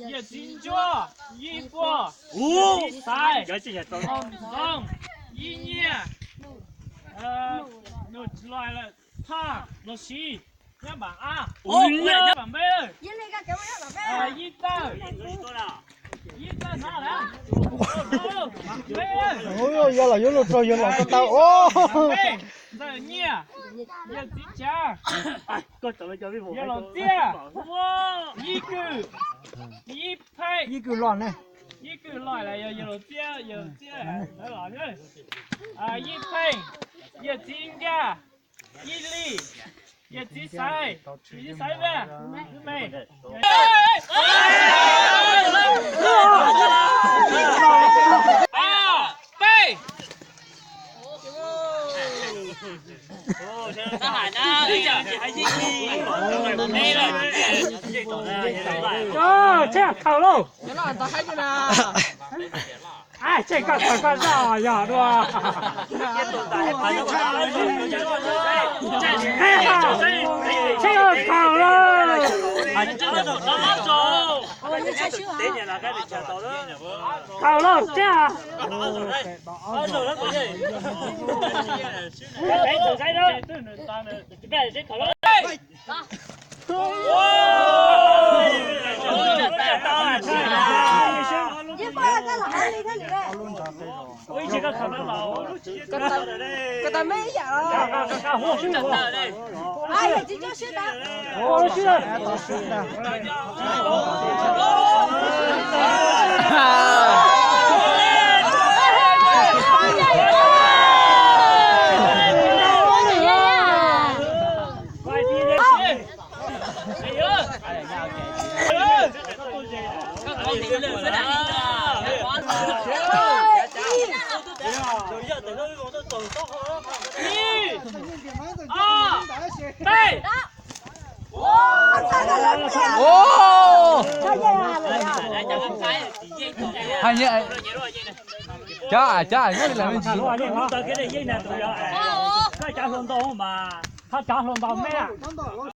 Yawm txiv ntsuab, yij puag, yawm txiv xaiv, ntxoov, yij nyiaj, nus tsis los lawm, thaj los sis, nyab npam ab, nyab npam npeb, yij tawj, yij tawj no, npeb, yog los yuav luag tsaug yog los ko tau. Ntxawm nyiaj, yawm txiv tsav, yawm los txiaj, yij kws, yij pheej, yij kws los ne, yij kws los las yog yawm los txiaj, yawm los txiaj, yij pheej, yawm txiv nkaj, yij li, yawm txiv xaiv, yawm txiv xaiv vaj, me, peb. Tseg khaws lauj. Tseg koj khaws koj zaj yog dua. Tseg khaws lauj. Khaws lauj tseg. Cab, cab, nyob li lawm me ntsis. Cab hluas ntau me.